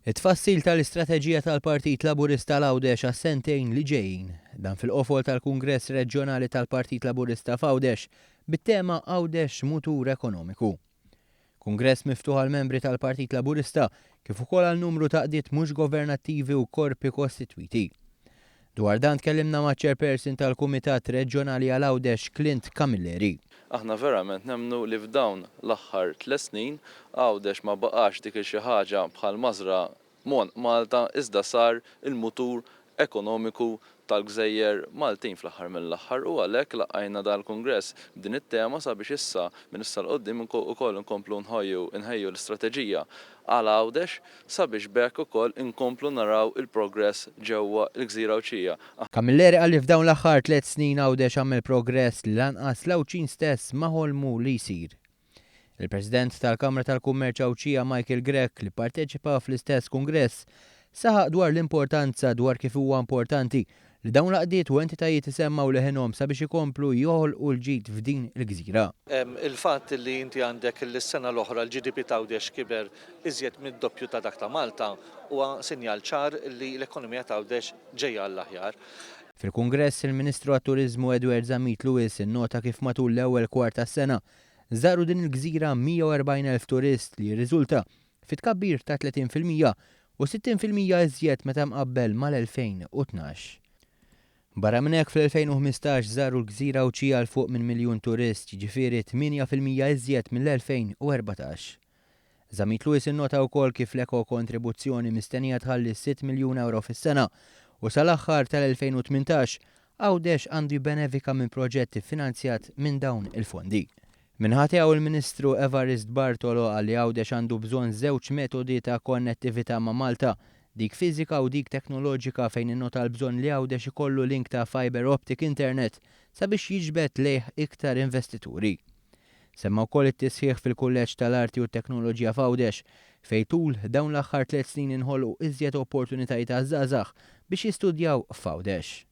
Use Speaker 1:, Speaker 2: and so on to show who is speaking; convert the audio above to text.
Speaker 1: It-tfassil tal-istrateġija tal-Partit Laburista għal Għawdex għas-sentejn li ġejjin. Dan fil-qofol tal-Kungress Reġjonali tal-Partit Laburista f'Għawdex bit-tema Għawdex Mutur Ekonomiku. Kungress miftuħ għall-membri tal-Partit Laburista kif ukoll għal numru ta' għaqdiet mhux governattivi u korpi kostitwiti. Dwar dan tkellimna maċ-Chairperson tal-Kumitat Reġjonali għal Għawdex Clint Camilleri.
Speaker 2: Aħna verament nemmnu li f'dawn l-aħħar tlett snin Għawdex ma baqax dik il-xi ħaġa bħal mażra m'għonq Malta iżda sar il-mutur ekonomiku tal-gżejjer Maltin fl-aħħar mill-aħħar u għalhekk laqqajna dal-Kungress b'din it-tema sabiex issa minn issa 'l quddiem ukoll inkomplu nħojju nħejju l-istrateġija għal Għawdex sabiex b'hekk ukoll inkomplu naraw il-progress ġewwa l-gżira Għawdxija.
Speaker 1: Camilleri qal li f'dawn l-aħħar tlett snin Għawdex għamel progress li lanqas l-Għawdxin stess ma ħolmu li jsir. Il-President tal-Kamra tal-Kummerċ Għawdxija Michael Grech li pparteċipa fl-istess kungress saħaq dwar l-importanza dwar kif huwa importanti li dawn l-għaqdiet u entitajiet isemmgħu leħinhom sabiex ikomplu joħolqu l-ġid f'din il-gżira.
Speaker 3: Il-fatt li inti għandek li s-sena l-oħra l-GDP t'Għawdex kiber iżjed mid-doppju ta' dak ta' Malta huwa sinjal ċar li l-ekonomija t'Għawdex ġejja għall-aħjar.
Speaker 1: Fil-Kungress, il-Ministru għat-Turiżmu Edward Zammit Lewis innota kif matul l-ewwel kwart tas-sena żaru din il-gżira 140,000 turist li jirriżulta fi tkabbir ta' 30% u 60% iżjed meta mqabbel mal-2012. Barra minn hekk fl-2015 żaru l-gżira Għawdxija 'l fuq minn miljun turist, jiġifieri 8% iżjed mill-2014. Zammit Lewis innota wkoll kif l-eko-kontribuzzjoni mistennija tħalli sitt miljun ewro fis-sena u sal-aħħar tal-2018 Għawdex għandu jibbenefika minn proġett iffinanzjat minn dawn il-fondi. Min-naħa tiegħu il-Ministru Evarist Bartolo qal li Għawdex għandu bżonn żewġ metodi ta' konnettività ma' Malta, dik fiżika u dik teknoloġika fejn innota l-bżonn li Għawdex ikollu link ta' fibre optic internet sabiex jiġbed lejh iktar investituri. Semma wkoll it-tisħiħ fil-Kulleġġ tal-Arti u t-Teknoloġija f'Għawdex fejn tul dawn l-aħħar tlett snin inħolqu iżjed opportunitajiet għaż-żgħażagħ biex jistudjaw f'Għawdex.